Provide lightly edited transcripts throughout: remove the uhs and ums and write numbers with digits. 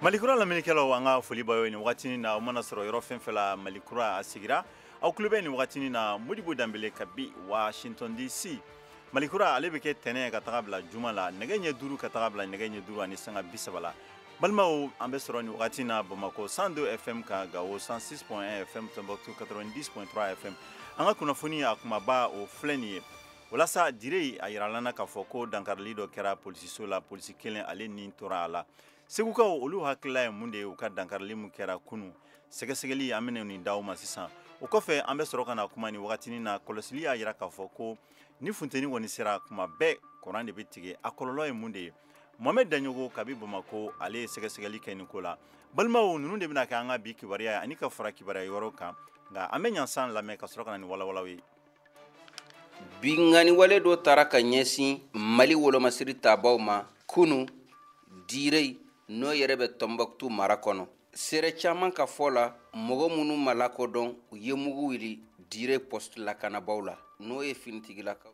Malikura lamɛnnikɛlaw, an ka foli b'aw ye nin wagatinin na. O mana sɔrɔ yɔrɔ fɛn fɛn la, Malikura a sigira aw tulo bɛ nin wagatinin na. Modibo Danbele kabi Washington DC. Malikura ale bɛ kɛ tɛnɛ ka taga bila juma la, nɛgɛ ɲɛ 5 ka taga bila nɛgɛ ɲɛ 5:30 la. Balimaw, an bɛ sɔrɔ nin wagati na Bamakɔ 102 FM kan, Gawo 106.1 FM, Tombouctou 90.3 FM. An ka kunnafoni a kumaba o filɛ nin ye. Walasa Dire, a yirala na k'a fɔ ko dankarili dɔ kɛra polisiso la, polisi kelen ale nin tora a la. Segukaw, olu hakilila ye mun de ye u ka dankarili mun kɛra kunu? Sɛgɛsɛgɛli an bɛna nin d'aw ma sisan. O kɔfɛ, an bɛ sɔrɔ ka na kuma nin wagatinin na. Kɔlɔsili y'a yira k'a fɔ ko ni funteni kɔni sera, kuma bɛɛ kuran de bɛ tigɛ. A kɔlɔlɔ ye mun de ye? Mohamed Daɲogo kabi Bamako, ale ye sɛgɛsɛgɛli kɛ nin ko la. Balimaw, ninnu de bɛna kɛ an ka bi kibaruya ye ani ka fara kibaruya yɔrɔ kan, nka an bɛ ɲansan lamɛn ka sɔrɔ ka na ni walawalaw ye. Binkanni wale dɔ taara ka ɲɛsin Mali wolomasiri tabaw ma kunu Dire, n'o yɛrɛ bɛ Tɔnbɔkutu mara kɔnɔ. Seere caman ka fɔ la, mɔgɔ minnu ma lakodɔn, u ye mugu wuli Dire poste lakanabaw la, n'o ye finitigilakaw.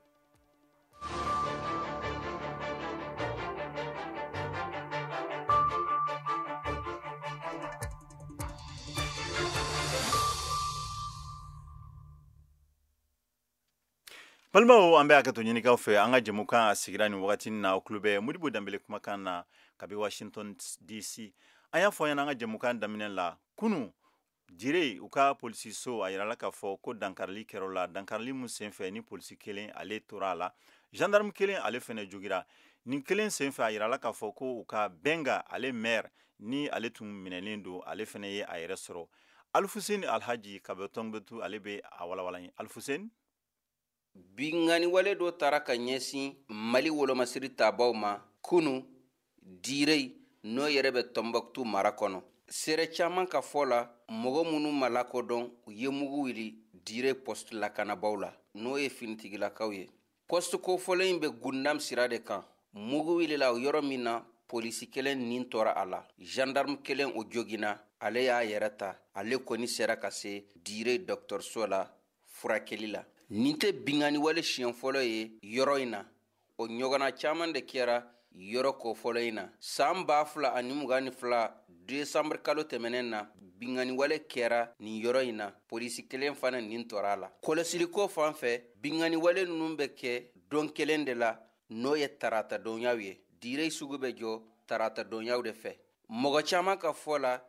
Balimaw, an bɛ hakɛto ɲinikaw fɛ. An ka jɛmukan a sigira nin wagati na, aw tulo bɛ Modibo Danbele kumakan na kabi Washington DC. An y'a fɔ ɲɛna an ka jɛmukan daminɛ la, kunu Dire, u ka polisiso, a yirala k'a fɔ ko dankarili kɛra la, dankarili mun senfɛ ni polisi kelen ale tora a la, gendarme kelen ale fɛnɛ jogira. Nin kelen senfɛ, a yirala k'a fɔ ko u ka Bɛnga ale maire ni ale tun minɛlen don, ale fɛnɛ ye a yɛrɛ sɔrɔ. Alifuseni Alhaji ka bɔ Tɔnbukutu, ale bɛ a walawala ye. Alifuseni. Binkanni wale dɔ taara ka ɲɛsin Mali wolomasiri tabaw ma kunu Dire, n'o yɛrɛ bɛ Tɔnbɔkutu mara kɔnɔ. Seere caman ka fɔ la, mɔgɔ minnu ma lakodɔn, u ye mugu wuli Dire poste lakanabaw la, n'o ye finitigilakaw ye. Poste kofɔlen in bɛ Gundam sira de kan. Mugu wulila yɔrɔ min na, polisi kelen nin tora a la, gendarme kelen o joginna, ale y'a yɛrɛ ta. Ale kɔni sera ka se Dire dɔgɔtɔrɔso la furakɛli la. Nin tɛ binkanni wale siɲɛ fɔlɔ ye yɔrɔ in na. O ɲɔgɔnna caman de kɛra yɔrɔ kofɔlɔ in na. San 2022 desanburu kalo tɛmɛnen na, binkanni wale kɛra nin yɔrɔ in na, polisi kelen fana nin tora a la. Kɔlɔsiliko fan fɛ, binkanni wale ninnu bɛ kɛ don kelen de la, n'o ye taratadonyaw ye. Dire sugu bɛ jɔ taratadonyaw de fɛ. Mɔgɔ caman ka fɔ la,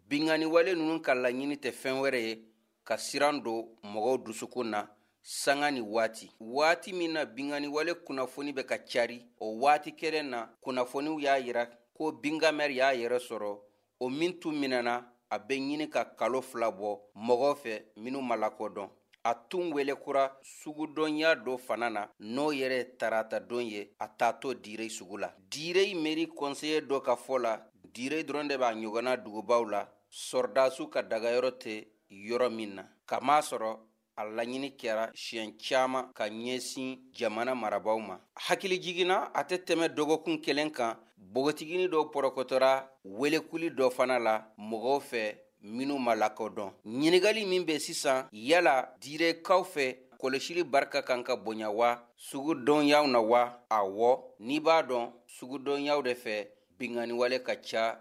binkanni wale ninnu ka laɲini tɛ fɛn wɛrɛ ye ka siran don mɔgɔw dusukun na sanga ni waati. Waati min na binkanni wale kunnafoni bɛ ka cari, o waati kelen na kunnafoniw y'a yira ko Bingamɛri y'a yɛrɛ sɔrɔ, o min tun minɛna a bɛ ɲini ka kalo 2 bɔ mɔgɔw fɛ minnu ma lakodɔn. A tun wele kura sugudɔnya dɔ fana na, n'o yɛrɛ ye taratadon ye, a taatɔ Dire sugu la. Dire mairie conseiller dɔ ka fɔ la, Dire dɔrɔn de b'a ɲɔgɔnna dugubaw la sɔrɔdasiw ka dagayɔrɔ tɛ yɔrɔ min na, kamasɔrɔ a laɲini kɛra siɲɛ caman ka ɲɛsin jamana marabaw ma. Hakili jiginna, a tɛ tɛmɛ dɔgɔkun kelen kan, npogotiginin dɔw pɔrɔkɔtɔra welekuli dɔ fana la mɔgɔw fɛ minnu ma lakodɔn. Ɲininkali min bɛ sisan, yala Direkaw fɛ kɔlɔsili barika kan ka bonya wa sugudɔnyaw na wa? Awɔ, n'i b'a dɔn sugudɔnyaw de fɛ binkanni wale ka ca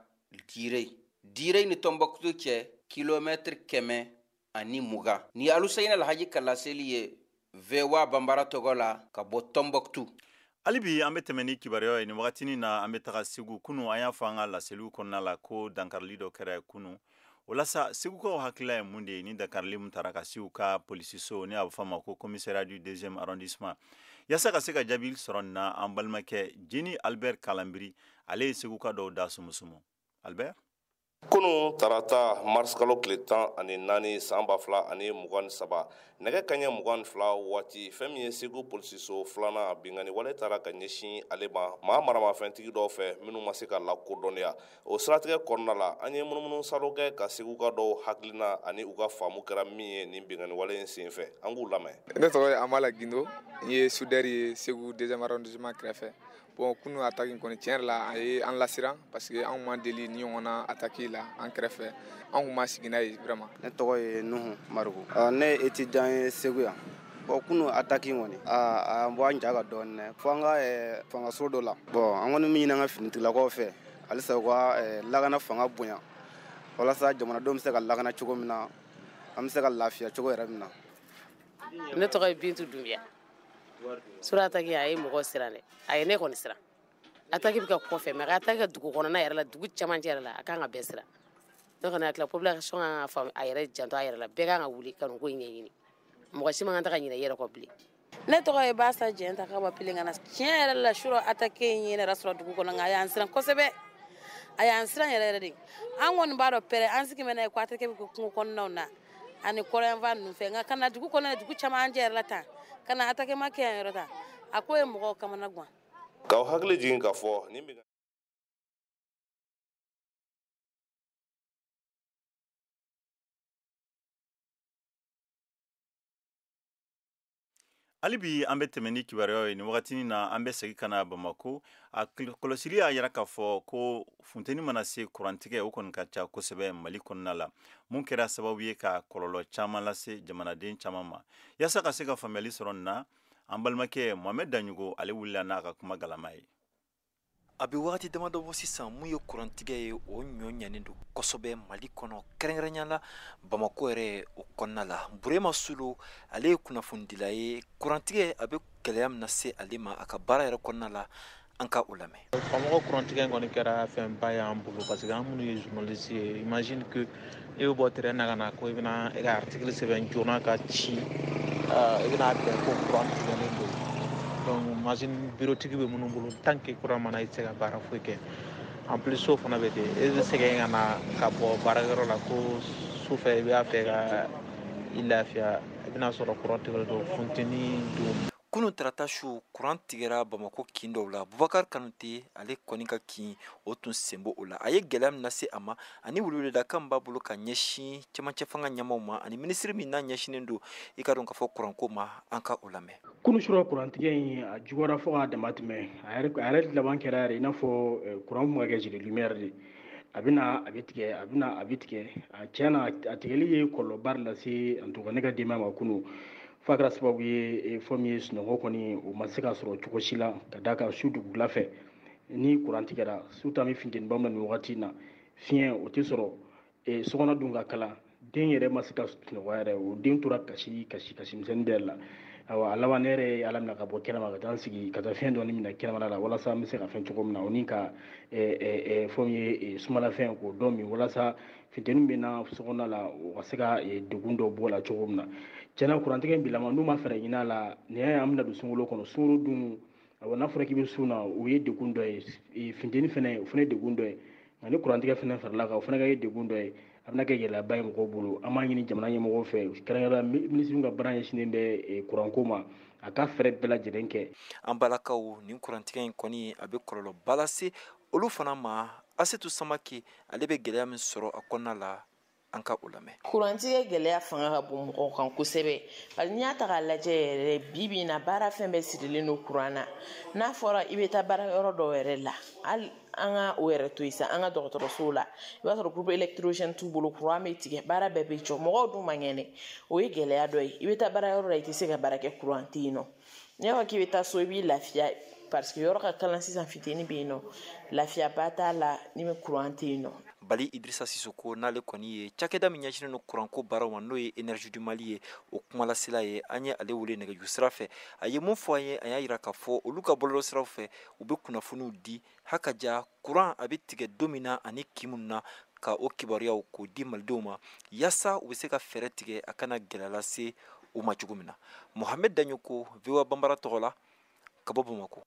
Dire. Dire ni Tɔnbɔkutu cɛ kilomɛtiri 120. Ni Aluseyini Alhaji ka laseli ye VOA Banbara tɔgɔ la ka bɔ Tɔnbɔkutu. Hali bi an bɛ tɛmɛ ni kibaruya ye nin wagatinin na. An bɛ taga Segu. Kunu an y'a fɔ an ka laseliw kɔnɔna la ko dankarili dɔ kɛra kunu. O la sa, Segukaw hakilila ye mun de ye ni dankarili mun taara ka se u ka polisiso, ni a bɛ fɔ a ma ko commissariat du deuxième arrondissement? Yaasa ka se ka jaabi sɔrɔ nin na, an balimakɛ Jeni Albert Kalanbiri, ale ye Seguka dɔw da sumusumu. Albert. Kunu tarata, mars kalo tile 14 san 2023, nɛgɛ kaɲɛ 22 waati, fɛn min ye Segu polisiso filanan, binkanni wale taara ka ɲɛsin ale ma maa maramafɛntigi dɔw fɛ minnu ma se ka lakodɔnniya. O siratigɛ kɔnɔna la, an ye munumunu salo kɛ ka Seguka dɔw hakilina ani u ka faamu kɛra min ye nin binkanni wale in senfɛ. An k'u lamɛn. Ne tɔgɔ ye Amala Gindo, n ye soudeur ye Segu deuxième arrondissement kɛrɛfɛ. Bon, kunu attaque in kɔni, tiɲɛ yɛrɛ la, a ye an lasiran parce que anw ma deli ni ɲɔgɔnna attaque la an kɛrɛfɛ. An kun ma sigi n'a ye vraiment. Ne tɔgɔ ye Nuhu Mariku. Ne ye étudiant ye Segu yan. Bon, kunu attaque in kɔni, a bɔ an ja ka dɔɔni dɛ, fo an ka fangaso dɔ la. Bon, an kɔni min ɲini an ka finitigilakaw fɛ, Halisa u ka lakana fanga bonya walasa jamanadenw bɛ se ka lakana cogo min na, an bɛ se ka lafiya cogo yɛrɛ min na. Ne tɔgɔ ye Bintu Dunbiya. Sura attaque a ye mɔgɔ siran dɛ, a ye ne kɔni siran. Attaque bɛ kɛ kɔfɛ, mais ka attaque kɛ dugu kɔnɔna yɛrɛ la, dugu cɛmancɛ yɛrɛ la, a kan ka bɛɛ siran. Ne kɔni hakili la, population kan ka faamu, a yɛrɛ janto a yɛrɛ la, bɛɛ kan ka wuli ka nin ko in ɲɛɲini. Mɔgɔ si man kan tɛ ka ɲinɛ i yɛrɛ kɔ bilen. Ne tɔgɔ ye Basa Jɛnta ka bɔ Pelengana. Tiɲɛ yɛrɛ la, sura attaque in ye ne yɛrɛ sɔrɔ dugu kɔnɔ, nka a y'an siran kosɛbɛ. A y'an siran yɛrɛ yɛrɛ de. An kɔni b'a dɔn pɛrɛ, an sigi mɛnna ye ko attaque bɛ kɛ kungo kɔnɔnaw na ani kɔrɔyanfan ninnu fɛ, nka ka na dugu kɔnɔ, dugu camancɛ yɛrɛ la tan, ka na attaque ma kɛ yan yɔrɔ tan, a ko ye mɔgɔw kamana gan. K'aw hakili jigin k'a fɔ ni Hali bi an bɛ tɛmɛ ni kibaruyaw ye. Nin wagati na, an bɛ segin ka na Bamako. A kɔlɔsili y'a yira k'a fɔ ko funteni mana se, kurantigɛ o kɔni ka ca kosɛbɛ Mali kɔnɔna la, mun kɛra sababu ye ka kɔlɔlɔ caman lase jamanaden caman ma. Yaasa ka se ka faamuyali sɔrɔ nin na, an balimakɛ Mohamɛd Daɲogo, ale wulila n'a ka kuma galama ye. A bɛ wagati damadɔ bɔ sisan, mun ye kurantigɛ ye, o ɲɔ ɲanen don kosɛbɛ Mali kɔnɔ, kɛrɛnkɛrɛnya la Bamakɔ yɛrɛ o kɔnɔna la. Burema Solo, ale ye kunnafonidila ye. Kurantigɛ a bɛ gɛlɛya min lase ale ma a ka baara yɛrɛ kɔnɔna la, an ka o lamɛn. Bamakɔ kurantigɛ in kɔni kɛra fɛnba y'an bolo, parce que an minnu ye journaliste ye, imagine que e bɛ bɔ terrain na ka na ko i bɛna e ka article sɛbɛn joona ka ci, i bɛna bɛn ko kuran tigɛlen don. Donc machine bureautique bɛ minnu bolo, tant que courant ma na, i tɛ se ka baara foyi kɛ. En plus, so fana bɛ ten, e bɛ sɛgɛn ka na ka bɔ baarakɛyɔrɔ la ko sufɛ i b'a fɛ ka i lafiya, i bɛna sɔrɔ courant tigɛlen don, funteni don. Kunun tarata su, kuran tigɛra Bamakɔ kin dɔw la. Bubakar Kanute, ale kɔni ka kin o tun sen bɔ o la. A ye gɛlɛya min lase a ma ani weleweledakan b'a bolo ka ɲɛsin cɛmancɛ fanga ɲɛmaw ma ani minisiri min n'a ɲɛsinnen don i ka dɔn k'a fɔ kuranko ma, an ka o lamɛn. Kunun sura kurantigɛ in a juguyara fo k'a dama tɛmɛ. A yɛrɛ laban kɛra yɛrɛ i n'a fɔ kuran tun ka kɛ joli lumière de. A bɛna a bɛ tigɛ, a bɛna a bɛ tigɛ. A tiɲɛ na, a tigɛli ye kɔlɔlɔba de lase en tout cas ne ka denbaya ma kunun. F'a kɛra sababu ye fɛn min ye, sunɔgɔ kɔni o ma se ka sɔrɔ cogo si la, ka d'a kan su dugula fɛ ni kuran tigɛra, surtout an bɛ funteniba min na nin wagati in na, fiɲɛ o tɛ sɔrɔ, sokɔnɔ dun ka kalan, den yɛrɛ ma se ka sunɔgɔ yɛrɛ, o den tora kasi kasi kasi misɛnnin bɛɛ la. Ayiwa, a laban ne yɛrɛ ye Ala minɛ ka bɔ kɛnɛma ka taa n sigi ka taa fiɲɛ dɔɔni minɛ kɛnɛmana la, walasa n bɛ se ka fɛn cogo min na, o ni ka fɛn min ye sumalafɛn k'o dɔn min, walasa funteni bɛ na sokɔnɔ la, o ka se ka degun dɔ bɔ a la cogo min na. Tiɲɛna, kurantigɛ in bilama, n'u ma fɛɛrɛ ɲini a la, nin y'a ye an bɛna don sunkalo kɔnɔ. Sunkalo dun, ayiwa, n'a fɔra k'i bɛ sun na, o ye degun dɔ ye. Funteni fɛnɛ, o fɛnɛ ye degun dɔ ye. Nka ni kurantigɛ fɛnɛ farala kan, o fɛnɛ ka kɛ degun dɔ ye. A bɛna kɛ gɛlɛyaba ye mɔgɔw bolo. An b'a ɲini jamana ɲɛmɔgɔw fɛ, kɛrɛnkɛrɛnnenya minisiri ka baara ɲɛsinnen bɛ kuranko ma, a ka fɛɛrɛ bɛɛ lajɛlen kɛ. An balakaw, nin kurantigɛ in kɔni a bɛ kɔlɔlɔba lase olu fana ma. Asetu Samake, ale bɛ gɛlɛya min sɔrɔ a kɔnɔna la, an ka o lamɛn. Kurantigɛ gɛlɛya fanga ka bon mɔgɔw kan kosɛbɛ, bari n'i y'a ta k'a lajɛ yɛrɛ, bi bi in na, baara fɛn bɛɛ sirilen don kuran na. N'a fɔra i bɛ taa baarayɔrɔ dɔw yɛrɛ la, hali an ka o yɛrɛ to yen sa, an ka dɔgɔtɔrɔsow la, i b'a sɔrɔ groupe électrogène t'u bolo, kuran bɛ tigɛ, baara bɛɛ bɛ jɔ, mɔgɔw dun man kɛnɛ. O ye gɛlɛya dɔ ye. I bɛ taa baarayɔrɔ la, i tɛ se ka baara kɛ, kuran tɛ yen nɔ. N'i y'a fɔ k'i bɛ taa so, i b'i lafiya, parce que yɔrɔ ka kalan sisan, fitini bɛ yen nɔ, lafiyaba t'a la ni bɛ kuran tɛ yen nɔ. Bali Idrissa Sissoko, n'ale kɔni ye cakɛda min ɲɛsinnen don kuranko baaraw ma, n'o ye Énergie du Mali ye, o kumalasela ye, an ye ale wele nɛgɛjuru sira fɛ. A ye mun fɔ an ye? A y'a yira k'a fɔ olu ka bɔlɔlɔ siraw fɛ, u bɛ kunnafoniw di hakaja kuran a bɛ tigɛ don min na ani kin minnu na, ka o kibaruyaw k'o di malidenw ma, yaasa u bɛ se ka fɛɛrɛ tigɛ a kana gɛlɛya lase u ma cogo min na. Mohamed Daɲoko, VOA Banbara tɔgɔ la, ka bɔ Bamakɔ.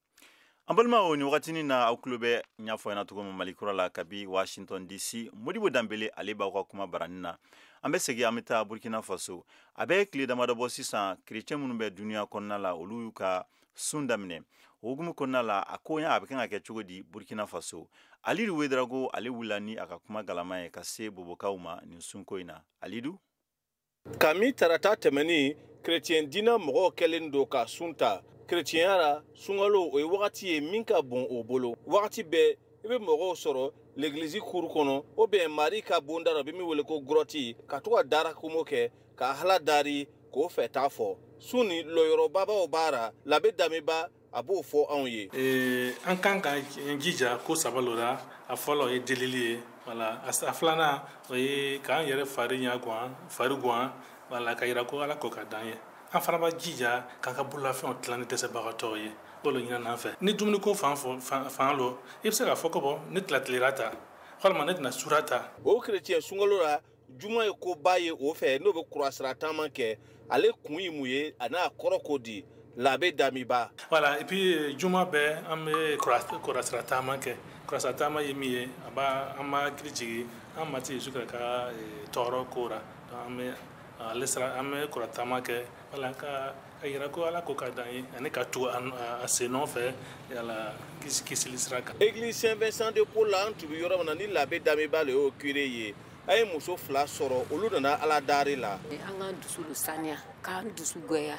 An balimaw, nin wagatinin na, aw tulo bɛ n y'a fɔ ɲɛna cogo min, Mali kura la kabi Washington DC. Modibo Danbele, ale b'aw ka kuma baranin na. An bɛ segin, an bɛ taa Burkina Faso. A bɛ tile damadɔ bɔ sisan, kerecɛn minnu bɛ duniya kɔnɔna la, olu y'u ka sun daminɛ. O hukumu kɔnɔna la, a ko a bɛ kan ka kɛ cogo di Burkina Faso? Alidu Wedrago, ale wulila ni a ka kuma galama ye ka se bobokaw ma nin sunko in na. Alidu. Kami tarata tɛmɛnin, kerecɛn diinɛ mɔgɔw kɛlen don ka sun ta. Kerecɛnya la, sunkalo o ye wagati ye min ka bon o bolo. Wagati bɛɛ i bɛ mɔgɔw sɔrɔ legilizi kuru kɔnɔ, o bɛn Mari ka bonda la, u bɛ min wele ko grotte, ka to ka dara komo kɛ ka Ala dari k'o fɛ t'a fɔ. Sun ni lɔyɔrɔbabaw b'a la, Labe Damiba a b'o fɔ anw ye. An kan ka jija ko saba lo la. A fɔlɔ ye delili ye, wala a filanan o ye k'an yɛrɛ fari ɲɛ fari gan, wala ka yira ko Ala ko ka d'an ye. An fana b'a jija k'an ka bololafɛnw tilan ni dɛsɛbagatɔw ye, o le ɲinina an fɛ. Ni dumuniko fan lo, i bɛ se k'a fɔ ko bɔn ne tɛna tilera ta, walima ne tɛna sura ta. O kerecɛn sunkalo la, juma ye koba ye o fɛ, n'o bɛ kurasira taama kɛ. Ale kun ye mun ye, a n'a kɔrɔ ko di? L'abbé Damiba. Voilà, et puis juma bɛɛ an bɛ kurasira taama kɛ. Kurasira taama ye min ye, a b'a an b'a hakili jigin an Matigi Yesu ka tɔɔrɔ ko la. Donc an bɛ ale sira, an bɛ kura taama kɛ, wala ka yira ko Ala ko ka d'an ye, ani ka tugu a sen nɔfɛ yala kisili sira kan. Église Saint-Vincent de Paul la, an tun bɛ yɔrɔ min na ni l'abbé Damiba le y'o curé ye, an ye muso 2 sɔrɔ, olu nana Ala dari la. An k'an dusu don saniya, k'an dusu goya,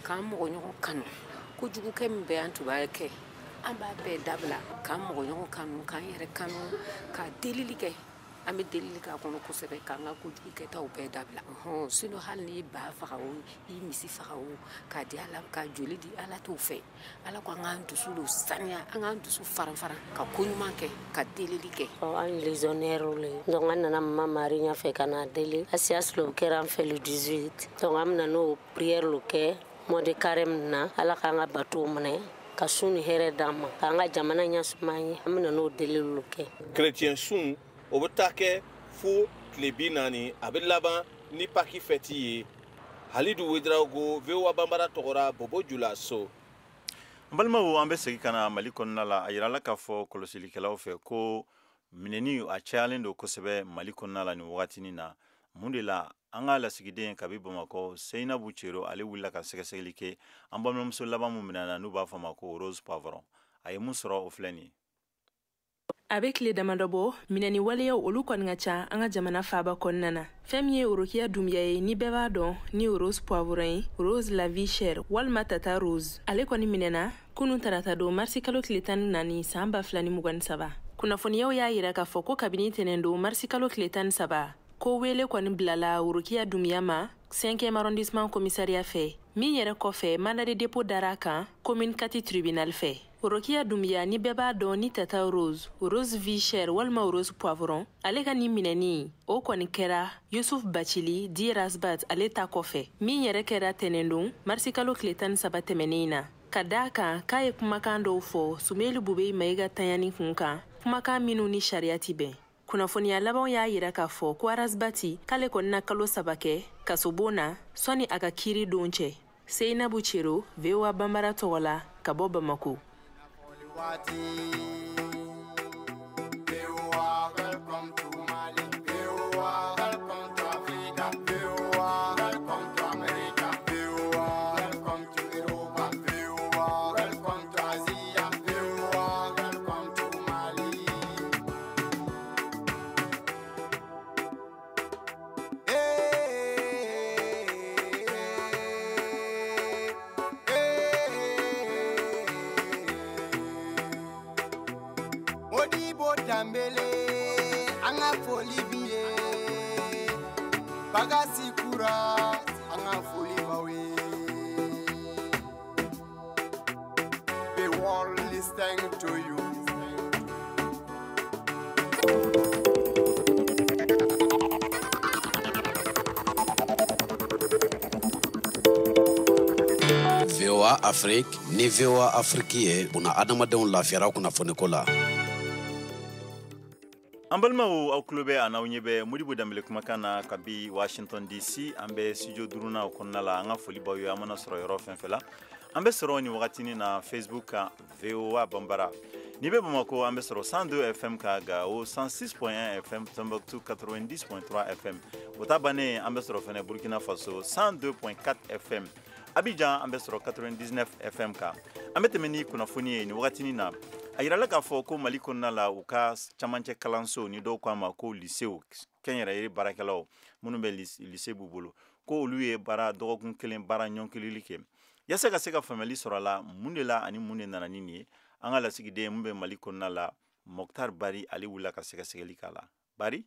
k'an mɔgɔ ɲɔgɔn kanu. Kojugukɛ min bɛ an tun b'a kɛ, an b'a bɛɛ dabila, k'an mɔgɔ ɲɔgɔn kanu, k'an yɛrɛ kanu, ka delili kɛ. An bɛ delili k'a kɔnɔ kosɛbɛ, k'an ka kojugu kɛtaw bɛɛ dabila. Sinon hali n'i ba faga o, i misi faga o, k'a di Ala, ka joli di Ala t'o fɛ. Ala ko an k'an dusu don saniya, an k'an dusu faran faran, ka ko ɲuman kɛ, ka delili kɛ. An légionnaire le, donc an nana Mama Marie ɲɛfɛ ka na deli. Asias lo kɛra an fɛ le 18, donc an bɛna n'o prière lo kɛ mois de carême na. Ala k'an ka bato minɛ, ka sun ni hɛrɛ d'an ma, k'an ka jamana ɲɛsuma an ye. An bɛna n'o delili lo kɛ. Chrétien sun o bɛ taa kɛ fo tile 40, a bɛ laban ni Pâques fɛti ye. Halidu Ouedraogo, VOA Bambara tɔgɔra Bobo Julaso. N balimaw, an bɛ segin ka na Mali kɔnɔna la. A yirala k'a fɔ kɔlɔsilikɛlaw fɛ ko minɛni a cayalen don kosɛbɛ Mali kɔnɔna la nin wagatinin na. Mun de la an ka lasigiden kabi Bamakɔ, Seyinabu Cero, ale wulila ka sɛgɛsɛgɛli kɛ an balimamuso laban min minɛna n'u b'a fɔ a ma ko Rose Poivron. A ye mun sɔrɔ o filɛ nin ye. A bɛ tile damadɔ bɔ, minɛni waleyaw olu kɔni ka ca an ka jamana faaba kɔnɔna na. Fɛn min ye Orokiya Dunbiya ye, ni bɛɛ b'a dɔn ni Rose Poivron ye, Rose la vie chère walima Tata Rose, ale kɔni minɛna kunun tarata don marisi kalo tile 14 san 2023. Kunnafoniyaw y'a yira k'a fɔ ko kabini tɛnɛn don marisi kalo tile 13, ko wele kɔni bilala Orokiya Dunbiya ma 5e arrondissement commissariat fɛ, min yɛrɛ kɔfɛ mandat de dépôt dara kan commune 4 tribunal fɛ. Orokiya Dunbiya ni bɛɛ b'a dɔn ni Tata Rose, Rose vie chère walima Rose Poivron, ale ka nin minɛni o kɔni kɛra Yusuf Bacili di Rasbat ale ta kɔfɛ, min yɛrɛ kɛra tɛnɛndon marisi kalo tile 13 tɛmɛnen na. Ka d'a kan k'a ye kumakan dɔw fɔ Sumelu Bubey Mayiga tanyani kun kan, kumakan minnu ni sariya ti bɛn. Kunnafoniya labanw y'a yira k'a fɔ ko Arasbati k'ale kɔni na kalo 3 kɛ kasobon na sɔnni a ka kiiri don cɛ. Seyinabu Cero, VOA Bambara tɔgɔ la ka bɔ Bamako. VOA Afrique ni VOA Afrique ye buna adamadenw lafiyara kunnafoniko la. An balimaw, aw tulo bɛ a n'aw ɲɛ bɛ Modibo Danbele kumakan na kabi Washington DC. An bɛ studio duurunan o kɔnɔna la. An ka foli b'aw ye an mana sɔrɔ yɔrɔ fɛn fɛn la. An bɛ sɔrɔ nin wagatinin na Facebook kan VOA Bambara. N'i bɛ Bamakɔ, an bɛ sɔrɔ 102 FM kan, Gao 106.1 FM, Tombouctou 90.3 FM. O ta bannen, an bɛ sɔrɔ fɛnɛ Burkina Faso 102.4 FM. Abidjan an bɛ sɔrɔ 99 FM kan. An bɛ tɛmɛ ni kunnafoni ye nin wagatinin na. A yirala k'a fɔ ko Mali kɔnɔna la, u ka camancɛ kalanso ni dɔw k'a ma ko lycée, kɛnyɛrɛye baarakɛlaw minnu bɛ lycée b'u bolo, ko olu ye baara dɔgɔkun kelen baara ɲɔngirili kɛ. Yaasa ka se ka faamuyali sɔrɔ a la, mun de la ani mun de nana ni nin ye, an ka lasigiden mun bɛ Mali kɔnɔna la, Mokhtar Bari, ale wulila ka sɛgɛsɛgɛli k'a la. Bari?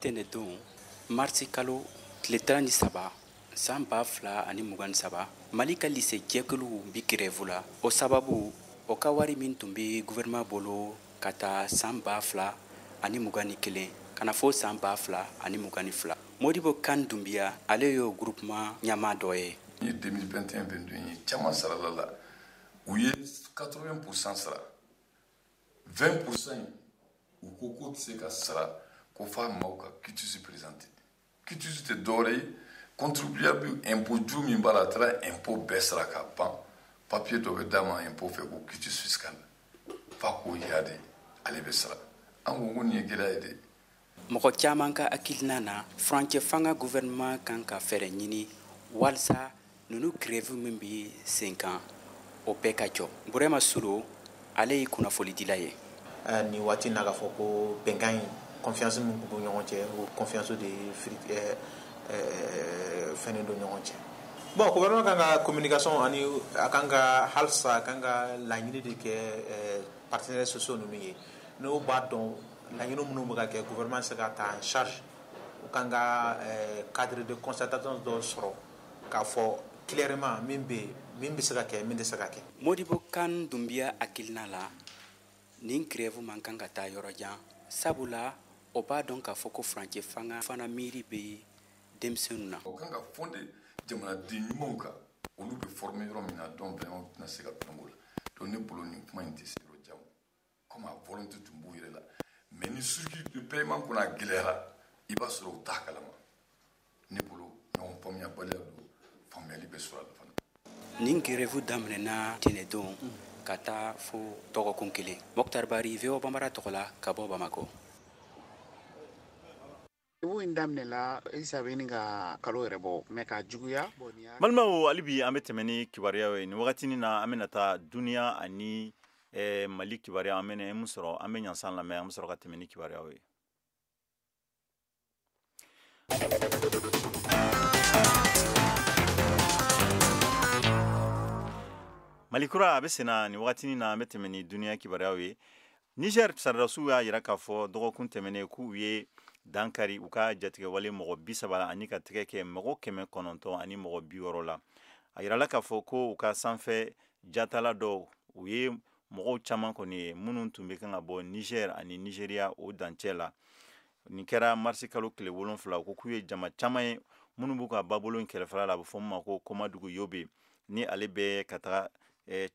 Tɛnɛdon marisi kalo tile 13 san 2023, Mali ka lycée jɛkuluw bi grève la. O sababu, o ka wari min tun bɛ gouvernement bolo ka taa san 2021 ka na fo san 2022. Modibo Kan Dunbiya, ale y'o groupement ɲɛmaa dɔ ye. N ye 2021 22 ye, caman sarala la, u ye 80% sara, 20% in u ko k'o tɛ se ka sara, ko f'a maaw ka quitus présenter. Quitus tɛ dɔwɛrɛ ye, contribuable impôt juru min b'a la, a taara impôt bɛɛ sara ka ban, papier dɔ bɛ d'a ma impôt fɛ ko quitus fiscal, f'a k'o yira de ale bɛ sara. An ko nin ye gɛlɛya ye dɛ. Mɔgɔ caman ka hakilina na, furancɛ fanga gouvernement kan ka fɛɛrɛ ɲini walasa ninnu grève min bɛ sen kan, o bɛɛ ka jɔ. Burema Suro, ale ye kunnafonidila ye. Nin waati n'a ka fɔ ko bɛnkan in, confiance min b'u ɲɔgɔn cɛ, o confiance de fɛnnen don ɲɔgɔn cɛ. Bon, gouvernement kan ka communication ani a kan ka halisa a kan ka laɲini de kɛ partenaires sociaux ninnu ye, n'o b'a dɔn laɲini minnu bɛ ka kɛ, gouvernement se ka ta en charge. U kan ka cadre de concertation dɔ sɔrɔ k'a fɔ clairement min bɛ yen, min bɛ se ka kɛ, min tɛ se ka kɛ. Modibo Kan Dunbiya hakilina la, nin grève man kan ka taa yɔrɔ jan, sabula o b'a dɔn k'a fɔ ko furancɛ fanga fana miiri bɛ denmisɛnninw na. O kan ka fonder jamanaden ɲumanw kan, olu bɛ former yɔrɔ min na, donc vraiment u tɛna se ka tulon la. Donc ne bolo nin kuma in tɛ se yɔrɔ jan, comme a volonté tun b'u yɛrɛ la, mais ni circuit de paiement kɔnɔ a gɛlɛyara, i b'a sɔrɔ u t'a kalama. Ne bolo ɲɔgɔn faamuyabaliya don, faamuyali bɛ sɔrɔ a la fana. Nin grève daminɛna tɛnɛndon ka taa fo dɔgɔkun kelen. Mokhtar Bari, VOA Bambara tɔgɔ la ka bɔ Bamakɔ. Wo in daminɛla isa bɛ ɲini ka kalo yɛrɛ bɔ, mɛ ka juguya. Balimaw, hali bi an bɛ tɛmɛ ni kibaruyaw ye. Nin wagatinin na, an bɛna taa duniya ani Mali kibaruya. An bɛna mun sɔrɔ? An bɛ ɲansan lamɛn, an bɛ sɔrɔ ka tɛmɛ ni kibaruyaw ye. Mali kura a bɛ senna nin wagatinin na, an bɛ tɛmɛ ni duniya kibaruyaw ye. Niger sɔrɔdasiw y'a jira k'a fɔ dɔgɔkun tɛmɛnen k'u ye dankari u ka jatigɛwale mɔgɔ 30 ani ka tɛgɛ kɛ mɔgɔ 900 ani mɔgɔ 60 la. A yirala k'a fɔ ko u ka sanfɛ jatala dɔw, u ye mɔgɔw caman kɔni ye minnu tun bɛ kan ka bɔ Niger ani Nigeria o dancɛ la. Nin kɛra marisi kalo tile 7. U ko k'u ye jama caman ye minnu b'u ka babolo in kɛrɛfɛla la, a bɛ fɔ min ma ko Komadugu Yobe, ni ale bɛ ka taga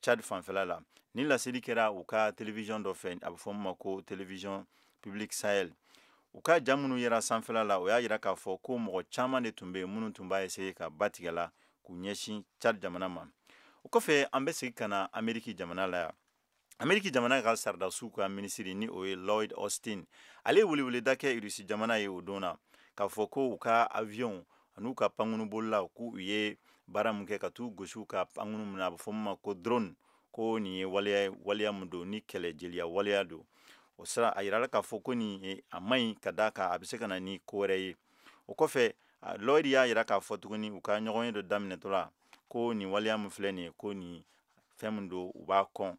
Tchad fanfɛla la. Ni laseli kɛra u ka télévision dɔ fɛ, a bɛ fɔ min ma ko Télévision Publique Sahel. U ka ja minnu yera sanfɛla la, o y'a jira k'a fɔ ko mɔgɔ caman de tun bɛ yen minnu tun b'a essayer ka ba tigɛ la k'u ɲɛsin Tchad jamana ma. O kɔfɛ, an bɛ segin ka na Ameriki jamana la yan. Ameriki jamana ka sɔrɔdasiw ka minisiri, ni o ye Lloyd Austin, ale ye weleweleda kɛ Irisi jamana ye o don na k'a fɔ ko u ka avion an'u ka pankurunbolilaw, k'u ye baara min kɛ ka t'u gosi u ka pankuru min na, a bɛ fɔ min ma ko drone, ko nin ye waleya ye, waleya min don ni kɛlɛ jeliya waleya don. O sira a yirala k'a fɔ ko nin a man ɲi, ka d'a kan a bɛ se ka na ni ko wɛrɛ ye. O kɔfɛ, Lloyd y'a jira k'a fɔ tuguni u ka ɲɔgɔn ye dɔ daminɛtɔ la ko nin waleya min filɛ nin ye, ko nin fɛn min don, u b'a kɔn.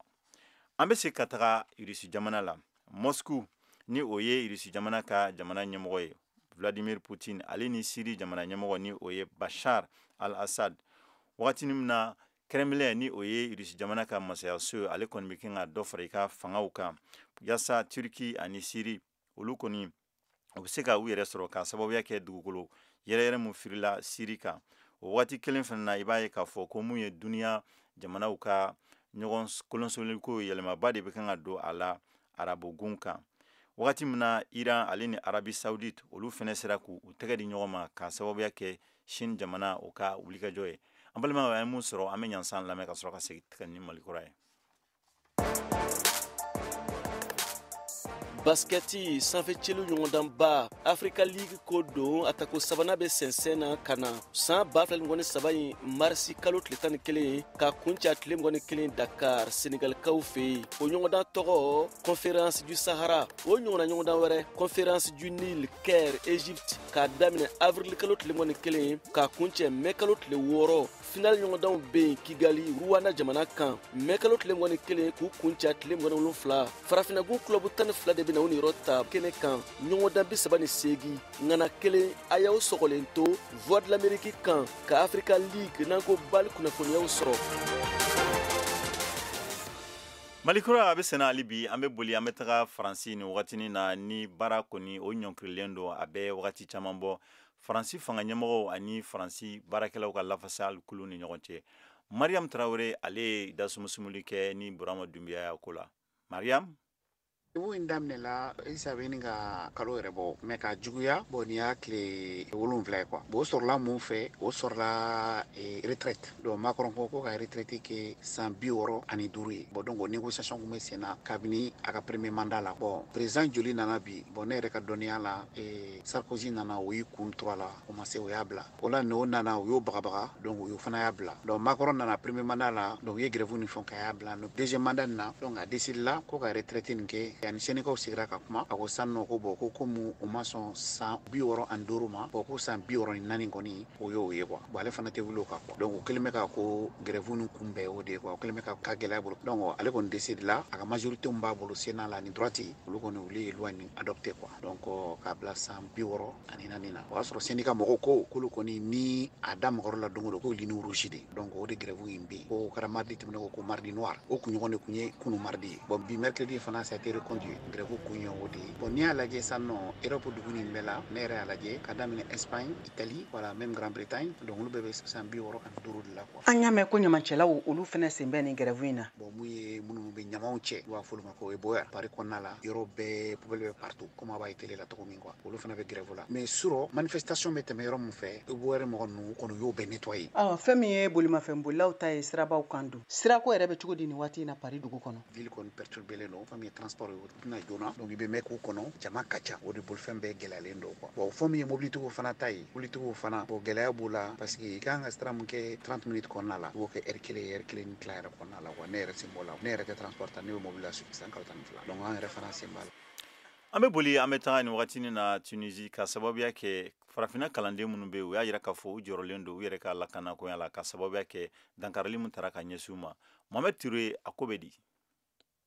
An bɛ se ka taga Irisi jamana la, Moscou, ni o ye Irisi jamana ka jamana ɲɛmɔgɔ ye Vladimir Poutine, ale ni Siri jamana ɲɛmɔgɔ, ni o ye Bashar al-Assad. Wagati min na Kremlin, ni o ye Irisi jamana ka masayaso ye, ale kɔni bɛ kɛ ka dɔ fara i ka fangaw kan yaasa Turki ani Siri olu kɔni u bɛ se ka u yɛrɛ sɔrɔ k'a sababuya kɛ dugukolo yɛrɛyɛrɛ min firila Siri kan. O waati kelen fana na, i b'a ye k'a fɔ ko mun ye duniya jamanaw ka ɲɔgɔn kolonsoliko yɛlɛmaba de bɛ kan ka don a la arabugun kan. Wagati min na Iran ale ni Arabie Saoudite olu fana sera k'u tɛgɛ di ɲɔgɔn ma k'a sababuya kɛ Chine jamana o ka wulikajɔ ye. An balimaw, an ye mun sɔrɔ? An bɛ ɲansan lamɛn ka sɔrɔ ka segin ka ni Mali kura ye. Baskɛti sanfɛ celu ɲɔgɔndanba Africa League ko don, a tako sabanan bɛ sɛnsɛn na ka na san 2023 in marisi kalo tile 11 ka kuncɛ tile 21 Dakar, Senegalikaw fɛ yen. O ɲɔgɔndan tɔgɔ Conférence du Sahara. O ɲɔgɔnna ɲɔgɔndan wɛrɛ Conférence du Nil, Caire, Égypte, k'a daminɛ avril kalo tile 21 k'a kuncɛ mai kalo tile 6. Final ɲɔgɔndanw bɛ yen Kigali, Rwanda jamana kan, mai kalo tile 21 k'u kuncɛ tile 27. Farafinnagun club 12 de bɛna u niyɔrɔ ta kɛnɛ kan, ɲɔgɔndan 38 ŋana kelen. A y'aw sɔgɔlen to Voix de l'Amérique kan ka Africa League n'an ko bali kunnafoniyaw sɔrɔ. Malikura a bɛ senna hali bi. An bɛ boli, an bɛ taga Faransi nin wagatinin na ni baara kɔni o ɲɔnkirilen don. A bɛ wagati caman bɔ, Faransi fanga ɲɛmɔgɔw ani Faransi baarakɛlaw ka lafasali kulu ni ɲɔgɔn cɛ. Mariam Tarawele, ale ye dasumusumuli kɛ ni Burama Dunbiya ya ko la. Mariam. Grève in daminɛla isa bɛ ɲini ka kalo yɛrɛ bɔ, mais ka juguya, bon, nin y'a tile 7 ye quoi. Bon, o sɔrɔla mun fɛ? O sɔrɔla retraite. Donc Macron ko ko ka retraite kɛ san 65 ye. Bon, donc o négociation kun bɛ sen na kabini a ka premier mandat la. Bon, président joli nana bi? Bon, ne yɛrɛ ka dɔnniya la, Sarkozy nana, o y'i kun tura la, o ma se, o y'a bila. O la n'o nana, o y'o bagabaga, donc o fana y'a bila. Donc Macron nana premier mandat la, donc u ye grève ni fɛnw kɛ, a y'a bila. Deuxième mandat nin na, donc a décidé la ko ka retraite nin kɛ. Yanni syndicats sigira ka kuma, a ko sisan nɔ ko bon, ko komi u ma sɔn san 65 ma, bon, ko san 64 kɔni, o y'o ye quoi. Bon, ale fana tɛ wuli o kan quoi. Donc o kɛlen bɛ ka ko grève nin kunbɛn o de ye quoi. O kɛlen bɛ ka gɛlɛya bolo. Donc ale kɔni décidé la, a ka majorité min b'a bolo Sénat la ni droite, olu kɔni, olu ye loi nin adopté quoi. Donc k'a bila san 64 na. O y'a sɔrɔ syndicat mɔgɔw ko k'olu kɔni ni a da mɔgɔ la don o don, ko ligne rouge de. Donc o de grève in bɛ yen. Ko kɛra mardi tɛmɛnen ko mardi noir, o kunɲɔgɔn de kun ye kunu mardi ye. Bon, bi mercredi fana, ça a été reconduit. Grève kun ye o de ye. Bon, n'i y'a lajɛ sisan nɔ, Europe dugu nin bɛɛ la, ne yɛrɛ y'a lajɛ ka daminɛ Espagne, Italie, voilà, même Grande-Bretagne, donc olu bɛɛ bɛ san 65 de la quoi. An y'a mɛn ko ɲamancɛlaw, olu fɛnɛ sen bɛ nin grève in na. Bon, mun ye minnu bɛ ɲamaw cɛ, u b'a fɔ olu ma ko éboueur, Paris kɔnɔna la, yɔrɔ bɛɛ poubelle bɛ partout, comme a b'a ye télé la cogo min quoi, olu fana bɛ grève la. Mais surɔ manifestation bɛ tɛmɛ yɔrɔ min fɛ, éboueur mɔgɔ ninnu kɔni y'o bɛɛ nettoyer. Awa, fɛn min ye bolimafɛn bolilaw ta ye sirabaw kan don, sirako yɛrɛ bɛ cogo di nin waati in na Paris dugu kɔnɔ? Ville kɔni perturbélen don. Fɛn min ye transport ye, o tɛna joona, donc i bɛ mɛn k'u kɔnɔ, jama ka ca, o de bolifɛn bɛɛ gɛlɛyalen don quoi. Bon, fɛn min ye mobilitigiw fana ta ye, mobilitigiw fana, bon, gɛlɛya b'u la, parce que i kan ka sira mun kɛ 30 minutes kɔnɔna la, i b'o kɛ heure kelen, heure kelen ni tila yɛrɛ kɔnɔna la quoi. Ne yɛrɛ sen b'o la. Ne yɛrɛ tɛ transport ta, ne bɛ mobili la san kalo 12, donc an yɛrɛ fana sen b'a la. An bɛ boli, an bɛ taga nin wagatinin na Tunisie, ka sababuya kɛ farafinna kalanden minnu bɛ yen, u y'a yira k'a fɔ u jɔrɔlen don u yɛrɛ ka lakanakoya la, ka sababuya kɛ dankarili min taara ka ɲɛsin u ma. Mohamed Ture, a ko bɛ di?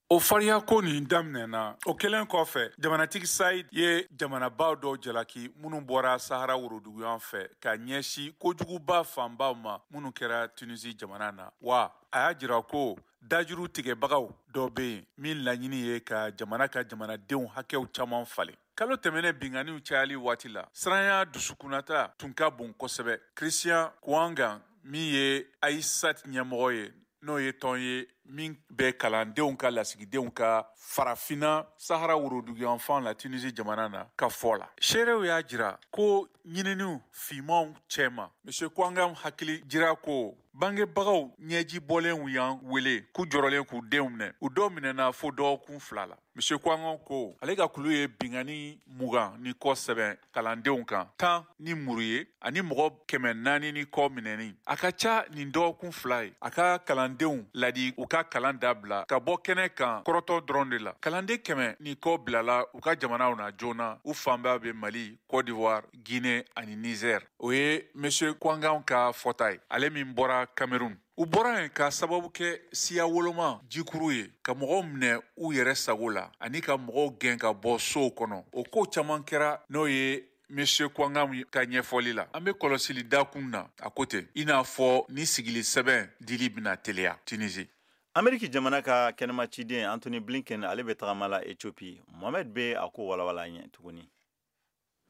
O fariyako nin daminɛna o kɛlen kɔfɛ, jamanatigi Sayid ye jamanabaw dɔw jalaki minnu bɔra Sahara woroduguyan fɛ ka ɲɛsi kojuguba fanbaw ma minnu kɛra Tunisi jamana na. Wa a y'a jira ko dajuru tigɛbagaw dɔ bɛ yen min laɲini ye ka jamana ka jamanadenw hakɛw caman falen. Kalo tɛmɛnen, binganiw cayali waati la, siranya dusukunnata tun ka bon kosɛbɛ. Christian Kouangan, min ye Aïssat ɲɛmɔgɔ ye, n'o ye tɔn ye min bɛ kalandenw ka lasigidenw ka Farafina Sahara woroduguyanfan la Tunisi jamana na, ka fɔ la, seerew y'a jira ko ɲininiw finmanw cɛma. Monsieur Kouangan hakili jira ko bangebagaw ɲɛji bɔlenw y'an wele k'u jɔrɔlen k'u denw minɛ, u dɔw minɛna fo dɔgɔkun 2 la. Monsieur Kouangan ko ale ka kulu ye bingani 20 ni kɔ sɛbɛn kalandenw kan, 10 ni muru ye, ani mɔgɔ 400 ni kɔ minɛni. A ka ca nin dɔgɔkun 2 ye, a ka kalandenw ladi u ka kalan dabila ka bɔ kɛnɛ kan kɔrɔtɔ dɔrɔn de la. Kalanden 100 ni kɔ bilala u ka jamanaw na joona, u fanba bɛ Mali, Côte d'Ivoire, Guinée ani Niger. O ye Monsieur Kouangan ka fɔta ye, ale min bɔra Cameroun. U bɔra yen ka sababu kɛ siya woloma jikuru ye, ka mɔgɔw minɛ u yɛrɛ sago la ani ka mɔgɔw gɛn ka bɔ sow kɔnɔ. O ko caman kɛra, n'o ye Monsieur Kouangan ka ɲɛfɔli la. An bɛ kɔlɔsili dakun na, a ko ten, i n'a fɔ ni sigili sɛbɛn dili bɛna teliya Tunisie. Ameriki jamana ka kɛnɛma ciden Antony Blinken, ale bɛ tagama la Ethiopie. Mohamed bɛ a ko walawala ɲɛ tuguni.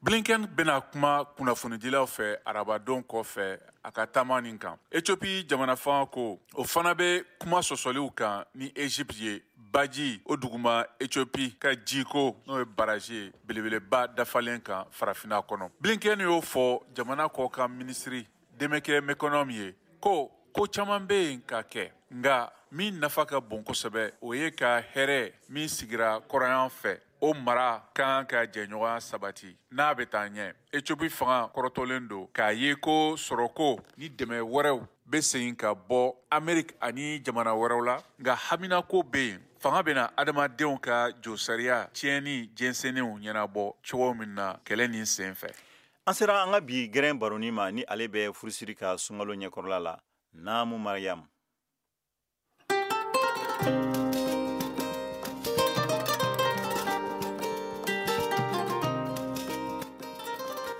Blinken bɛna kuma kunnafonidilaw fɛ arabadon kɔfɛ a ka taama nin kan. Ethiopie jamana fanga ko o fana bɛ kuma sɔsɔliw kan ni Egypte ye baji o duguma Ethiopie ka jiko, n'o ye barrage ye belebeleba dafalen kan Farafinna kɔnɔ. Blinken y'o fɔ jamana kɔkan minisiri Demeke Mekonnen ye ko ko caman bɛ yen ka kɛ, nka min nafa ka bon kosɛbɛ, o ye ka hɛrɛ min sigira kɔrɔyan fɛ, o mara ka kan ka jɛɲɔgɔnya sabati n'a bɛ taa ɲɛ. Ethiopie fanga kɔrɔtɔlen don k'a ye ko sɔrɔko ni dɛmɛ wɛrɛw bɛ segin ka bɔ Ameriki ani jamana wɛrɛw la, nka haminako bɛ yen fanga bɛna adamadenw ka josariya tiɲɛni jɛnsɛnnenw ɲɛnabɔ cogo min na kɛlɛ nin sen fɛ. An sera an ka bi gɛrɛn baroni ma, ni ale bɛ furusiri ka sunkalo ɲɛkɔrɔla la. Naamu Mariam.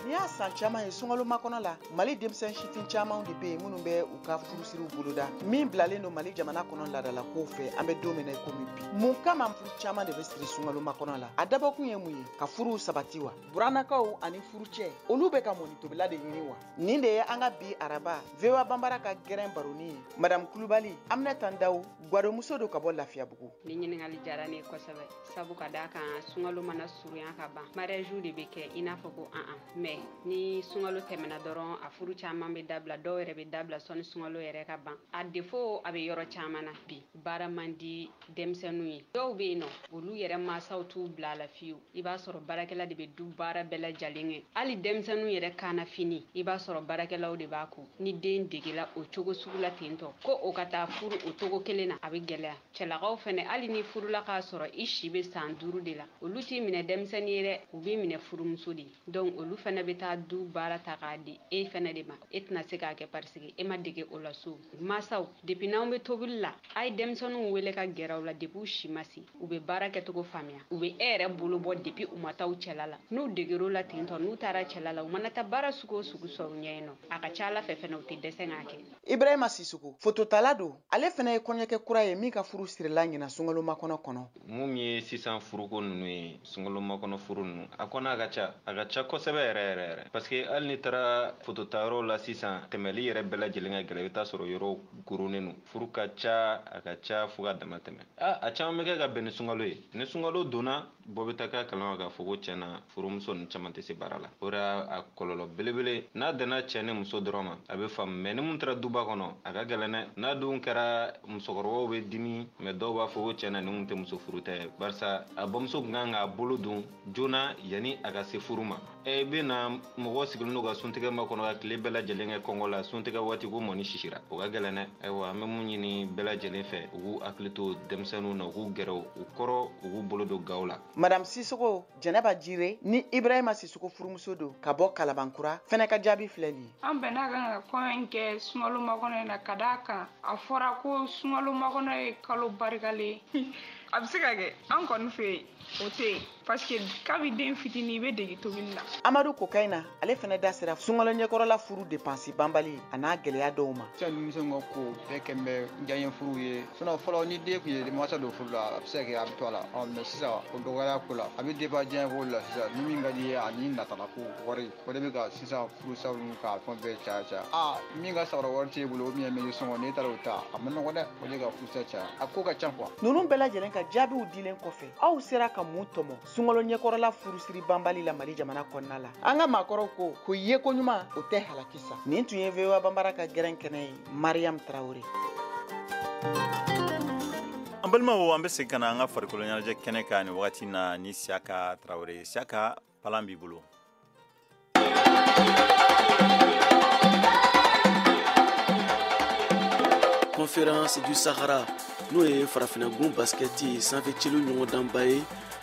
N'i y'a y'a san caman ye sunkalo makɔnɔ la, Mali denmisɛn sifin camanw de bɛ yen minnu bɛ u ka furusiriw boloda min bilalen don Mali jamana kɔnɔ laadalakow fɛ. An bɛ don min na i komi bi, mun kama furu caman de bɛ siri sunkalo makɔnɔ la? A dabɔkun ye mun ye? Ka furuw sabati wa? Burannakaw ani furucɛ, olu bɛ ka mɔnitobila de ɲini wa? Nin de ye an ka bi araba VOA Banbara ka gɛrɛn baroni ye. Madame Kulubali Aminata Ndaw, gwadomuso don ka bɔ Lafiyabugu. Ni ɲininkali diyara ne ye kosɛbɛ, sabu ka d'a kan sunkalo mana surunya ka ban, mariage de bɛ kɛ i n'a fɔ ko an mais ni sunkalo tɛmɛna dɔrɔn, a furu caman bɛ dabila, dɔw yɛrɛ bɛ dabila sɔnni sunkalo yɛrɛ ka ban. A défaut a bɛ yɔrɔ caman na. Bi baara man di denmisɛnninw ye, dɔw bɛ yen nɔ, olu yɛrɛ mansaw t'u bila a la fiyewu. I b'a sɔrɔ baarakɛla de bɛ du baara bɛɛ lajɛlen kɛ, hali denmisɛnninw yɛrɛ kana fini, i b'a sɔrɔ baarakɛlaw de b'a ko. Ni den degela o cogo sugu la ten tɔ, ko o ka taa furu o cogo kelen na, a bɛ gɛlɛya. Cɛlakaw fɛnɛ, hali ni furula k'a sɔrɔ i si bɛ san 5 de la, olu t'i minɛ denmisɛnnin ye dɛ, u b'i minɛ furumuso de ye. Donc olu fɛnɛ bɛ taa du baara ta k'a di e fɛnɛ de ma, e tɛna se k'a kɛ parce que e ma dege o la so. Masaw, depuis n'anw bɛ tobili la, a ye denmisɛnninw wele ka gɛrɛ u la depuis u si ma se, u bɛ baara kɛcogo faamuya, u bɛ e yɛrɛ bolo bɔ depuis u ma taa u cɛla la. N'u deger'o la ten tɔ, n'u taara cɛla la, u mana taa baara sugu o sugu sɔrɔ u ɲɛ yen nɔ, a ka ca Ala fɛ fɛnɛ u tɛ dɛsɛ k'a kɛ. Ibrahima Sisoko, fototala don, ale fɛnɛ ye kɔɲɔkɛ kura ye min ka furu sirila ɲina sunkalo makɔnɔ kɔnɔ. Mun ye sisan furuko ninnu ye, sunkalo makɔnɔ furu ninnu, a kɔnɔ a ka ca, a ka ca kosɛbɛ yɛrɛ yɛrɛ yɛrɛ, parce que hali n'i taara fototayɔrɔw la sisan, tɛmɛli yɛrɛ bɛɛ lajɛlen ka gɛlɛn, i bɛ taa sɔrɔ yɔrɔw koronnen don. Furu ka ca, a ka ca fo ka dama tɛmɛ. A caman bɛ kɛ ka bɛn ni sunkalo ye. Ni sunkalo donna, bɔ bɛ taa k'a kalama k'a fɔ ko tiɲɛna furumuso ninnu caman tɛ se baara la. O de y'a kɔlɔlɔ belebele. N'a danna cɛ ni muso dɔrɔn ma, a bɛ faamu, mais ni mun taara duba kɔnɔ, a ka gɛlɛn dɛ. N'a dun kɛra musokɔrɔbaw bɛ dimi, mais dɔw b'a fɔ ko tiɲɛna nin kun tɛ muso furu tɛ, barisa a bamuso kun kan k'a bolo don joona yanni a ka se furu ma. E bɛ na mɔgɔ sigilen don ka suntigɛ makɔnɔ ka tile bɛɛ lajɛlen kɛ kɔngɔ la, suntigɛ waati ko mɔni sisira, o ka gɛlɛn dɛ. Ayiwa, an bɛ mun ɲini bɛɛ lajɛlen fɛ, u k'u hakili to denmisɛnninw na, u k'u gɛrɛ u kɔrɔ, u k'u bolo don gaw la. Madame Sisoko Jɛnɛba Jire ni Ibrahima Sisoko furumuso don ka bɔ Kalabankura fɛnɛ ka jaabi filɛ nin ye. An bɛnna kan ka kɔɲɔ in kɛ sunkalo makɔnɔ in na, ka d'a kan a fɔra ko sunkalo makɔnɔ ye kalo barikalen. A bɛ se ka kɛ an kɔni fɛ yen o tɛ yen, parce que kabi den fitinin i bɛ dege tobili la. Amadu Kokayina, ale fɛnɛ da sera sunkalo ɲɛkɔrɔla furu depansi banbali a n'a gɛlɛya dɔw ma. Sisan denmisɛnw ka ko bɛɛ kɛn bɛ diyaɲɛ furu ye, sinon fɔlɔ ni den tun ye mansa don furu la, a bɛ se ka kɛ a bɛ to a la, mais sisan o dɔgɔyara ko la, a bɛ dépend diyaɲɛ ko la sisan, ni min ka di ye ani natala ko wari, o de bɛ ka sisan furusaw k'a fɛn bɛɛ caya caya. Min ka sabara wari t'e bolo, o min ye mɛn sɔngɔ, n'e taara o ta, a ma nɔgɔn dɛ, o de ka furusa caya, a ko ka ca quoi. Ninnu bɛɛ lajɛlen ka jaabiw dilen kɔfɛ, aw sera ka mun tɔmɔ sunkalo ɲɛkɔrɔla furusiri banbali la Mali jamana kɔnɔna la? An ka maakɔrɔw ko yeko ɲuman o tɛ halaki sa. Nin tun ye VOA Banbara ka gɛrɛn kɛnɛ ye. Mariam Traoré. An balimaw, an bɛ segin ka na an ka farikolo ɲɛnajɛ kɛnɛ kan nin wagati na ni Siaka Traoré. Siaka, palan b'i bolo. Conférence du Sahara, n'o ye farafinnagun basikɛti sanfɛciliw ɲɔgɔndanba ye,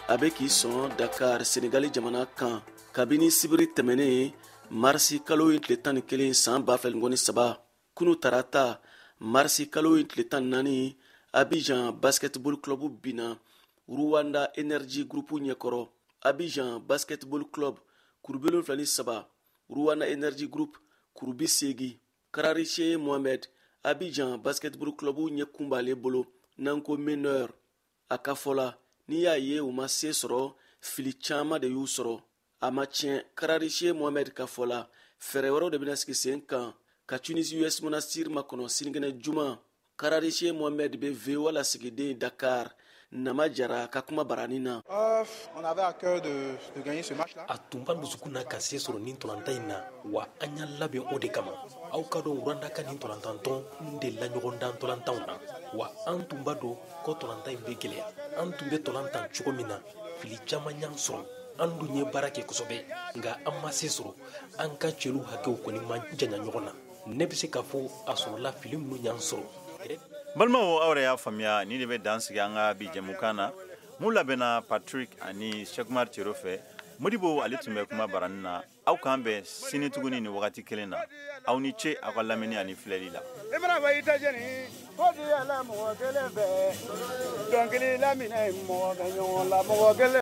a bɛ k'i sɔn Dakar, Senegali jamana kan kabini sibiri tɛmɛnen marisi kalo ye tile 11 san 2023. Kunu tarata marisi kalo ye tile 14, Abidjan Basketball Club binna Rwanda Energy Group ɲɛkɔrɔ. Abidjan Basketball Club 73, Rwanda Energy Group 80. Karariche Mohamed, Abidjan Basketball Club ɲɛkun b'ale bolo n'an ko meneur. A ka fɔ la, n'i y'a ye u ma se sɔrɔ, fili caman de y'u sɔrɔ. A ma tiɲɛ, Karariche Mohamed ka fɔ la, fɛɛrɛ wɛrɛw de bɛna sigi sen kan ka Tunisie US Monastir makɔnɔ sinikɛnɛ juma. Karariche Mohamed bɛ VOA lasigiden Dakar Nama Jara ka kuma barani na. A tun b'an dusukun na ka se sɔrɔ nin tɔlantan in na, wa an y'a labɛn o de kama. Aw ka dɔn Rwanda ka nin tɔlantantɔn de la ɲɔgɔndan tɔlantanw na, wa an tun b'a dɔn ko tɔlantan in bɛ gɛlɛya. An tun bɛ tɔlan tan cogo min na, fili caman y'an sɔrɔ. An dun ye baara kɛ kosɛbɛ, nka an ma se sɔrɔ. An ka cɛlu hakɛw kɔni ma janya ɲɔgɔn na. Ne bɛ se k'a fɔ a sɔrɔla fili minnu y'an sɔrɔ. Balimaw, aw yɛrɛ y'a faamuya, nin de bɛ dan sigi an ka bi jɛmukan na mun labɛnna Patrick ani Cheikh Cero fɛ. Modibo ale tun bɛ kuma barani na. Aw k'an bɛn sini tuguni ni wagati kelen na. Aw ni ce aw ka lamɛnni ani filɛli la. I mana fɔ i ta jɛni ko di ala mɔgɔ kelen fɛ, dɔnkili laminɛ mɔgɔ bɛ ɲɔgɔn la mɔgɔ kelen.